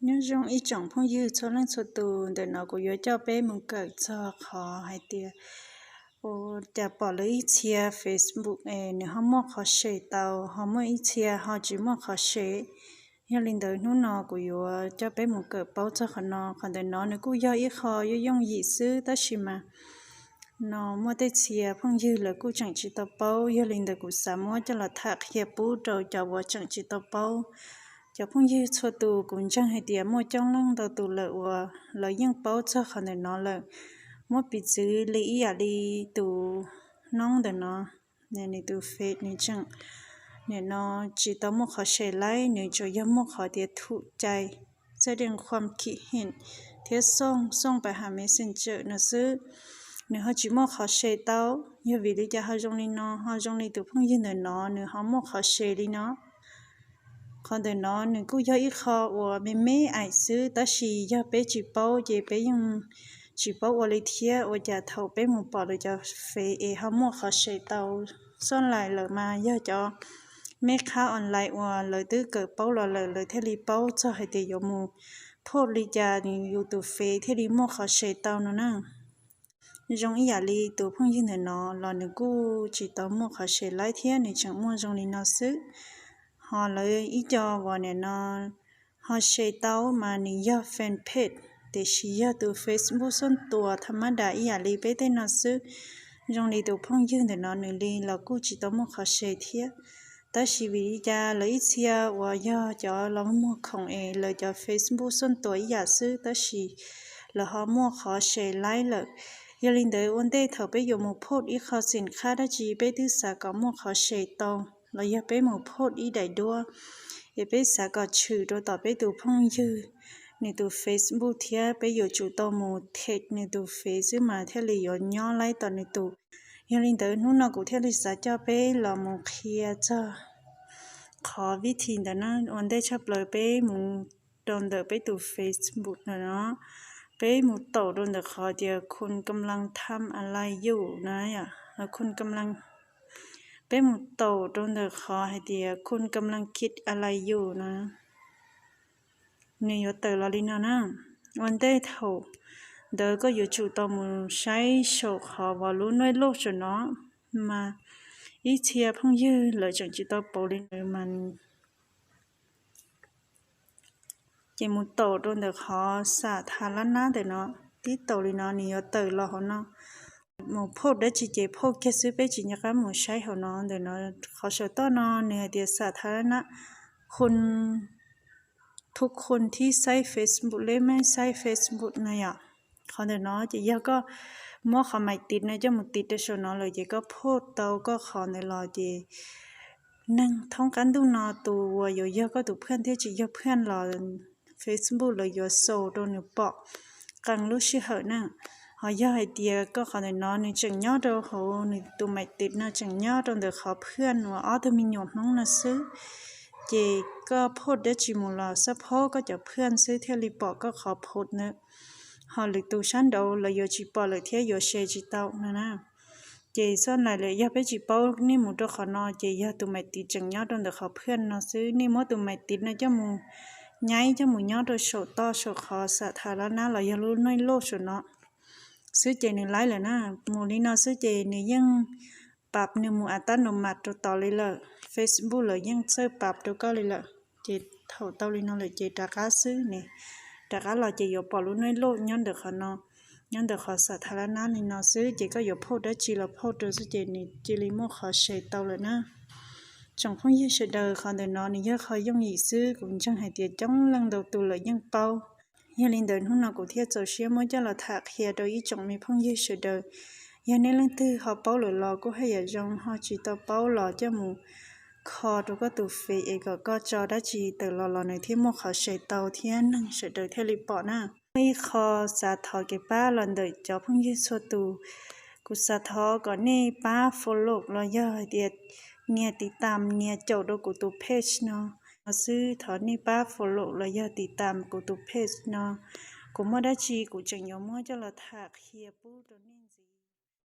Nyob zoo ib tsoom phooj ywg txhua leej txhua tus, ntawm no kuv yuav coj peb mus kawm txog qhov hais tias ua cas pom lawv ib txhia Facebook es nws ho muaj qhov se tau, ho muaj ib txhia ho tsis muaj qhov se. Yog li ntawd hnub no kuv yuav coj peb mus kawm paub txog qhov no. Qhov ntawm no nws kuj yog ib qho yooj yooj yim xwb, tab sis mas no muaj tej txhia phooj ywg lawv kuj tseem tsis tau paub, yog li ntawd kuv xav muab coj los tham qhia pub rau cov uas tseem tsis tau paub. Cov phooj ywg txhua tus, kuv ntseeg hais tias muaj coob leej ntau tus lawm uas lawv yeej paub txog qhov ntawm no lawm. Muab piv txwv li ib yam li tus noob ntawm no, nws tus Face nws tseem, nim no tsis tau muaj qhov se laib, nws tsuas yog muaj qhov tias thum cai, txaj deej khuam khim him thiab xooj xooj pab hav Messenger no xwb. Nws ho tsis muaj qhov se tau. Yog vim li cas ho zoo li no, ho zoo li tus phooj ywg ntawm no nws ho muaj qhov se li no? Qhov ntawm no nws kuj yog ib qho uas me me aim xwb, tab sis yog peb tsis paub ces peb yeej tsis paub ua li thiab. Ua cas thaum peb mus pom lawv cov Face es ho muaj qhov se tau, xob laim lawm mas yog cov me qhab online uas lawv twb kawm paub los lawm, lawv thiaj li paub txog hais tias yuav mus phoj li cas nws yus tus Face thiaj li muaj qhov se tau no na. Zoo ib yam li tus phooj ywg ntawm no los nws kuj tsis tau muaj qhov se laib thiab, nws tseem muaj zoo li no xwb. Ho lawv ib co uas nim no ho se tau mas nws yog fanpage, tiam sis yog tus Facebook xuab tuas tha mab das ib yam li peb tej no xwb. Zoo li tus phooj ywg ntawm no nws li los kuj tsis tau muaj qhov se thiab. Tab sis vim li cas lawv ib txhia uas yog cov los muag khoom es lawv cov Facebook xuab tuas ib yam xwb, tab sis lawv ho muaj qhov se laib lawm. Yog li ntawd ua ntej thaum peb yuav mus phoj ib qho xim qhab dab tsi peb twb xav kom muaj qhov se tau, los yog peb mus phoj ib daim duab es peb xav kom tshwm rau tom peb tus phooj ywg nws tus Facebook thiab peb yuav tsum tau mus them nws tus Face xwb mas thiaj li yuav nyob laib tom nws tus. Yog li ntawd hnub no kuv thiaj li xav coj peb los mus qhia txog qhov vib thi ntawd na. Ua ntej tshaj plaws peb mus rau ntawm peb tus Facebook ntawm no, peb mus taum rau ntawm qhov tias คุณกำลังทำอะไรอยู่ na, ย คุณกำลัง, peb mus taum rau ntawm qhov hais tias คุณกำลังคิดอะไรอยู่ na. Nws yuav tawm los li no na. Ua ntej thaum ntawd koj yuav tsum tau mus saib saum qhov uas lub nuj loj saum no, mas ib txhia phooj ywg lawv tseem tsis tau pauv li ntawd mas ces mus taum rau ntawm qhov xam tha lab nab ntawm no, tib taum li no nws yuav tawm los hauv no. Mus phoj dab tsi ces phoj kiag xwb, peb tsis nco qab mus saib hauv no. Ntawm no qhov saum toj no nws hais tias xam tha lab nab, คุณที่ใช้ Facebook และไม่ใช้ Facebook นะ yom. Qhov ntawm no ces yog koj muab qhov maiv tim no coj mus tim rau saum no lawm ces koj phoj tau koj qhov ntawd los ces neeg thoob qab ntuj no tus uas yuav yog koj tus phwaj thiab tsis yog phwaj los Facebook lawv yuav xaus rau nws pom qee lub sij hawm na. Ho yog hais tias koj qhov ntawm no nws tseem nyob rau hauv nws tus maiv tim no, tseem nyob rau ntawm qhov phwaj uas ob tug me nyuam Hmoob no xwb, ces koj phoj dab tsi mus los xab phob koj cov phwaj xwb thiaj li pom koj qhov phoj na. Ho lwm tus sab nraud lawv yuav tsis pom lawm thiab yuav se tsis tau no na. Ces xob laim lawm, yog peb tsis paub nej mus rau qhov no ces yog tus maiv tim tseem nyob rau ntawm qhov phwaj no xwb, nej muab tus maiv tim no coj mus nyaib coj mus nyob rau saum toj saum qhov xam tha lab nab los yog lub nuj loj saum no xwb ces nws laib lawm na. Mus li no xwb ces nws yeej pav nws mus a tab nus mas rau tod li lawm. Facebook lawv yeej txawj pav rau koj li lawm. Ces thaum tau li no lawm ces rov qab xwb ne, rov qab los ces yuav pom lub nuj loj nyob ntawm qhov no, nyob ntawm qhov xam tha lab nab li no xwb ces koj yuav phoj dab tsi los phoj rau xwb ces nws cia li muaj qhov se tau lawm na. Tsoom phooj ywg sawv daws, qhov ntawm no nws yog qhov yooj yim xwb, kuv ntseeg hais tias coob leej ntau tus lawm yeej paub. Yog li ntawd hnub no kuv thiaj txaus siab muab coj los tham qhia rau ib tsoom me phooj ywg sawv daws. Yog nej leej twg ho paub lawm los kuj haj yam zoo, ho tsis tau paub los coj mus kho rau koj tus Face es kom koj tso dab tsi tawm los los nws thiaj muaj qhov se tau thiab neeg sawv daws thiaj li pom na. Muaj ib qho xav thov kev pab los ntawm cov phooj ywg txhua tus, kuv xav thov kom nej pab follow los yog hais tias nias tiv tam nias caum rau kuv tus page no xwb. Thov nej pab follow los yog tiv tam kuv tus page no. Kuv muaj dab tsi kuv tseem yuav muab coj los tham qhia pub rau nej.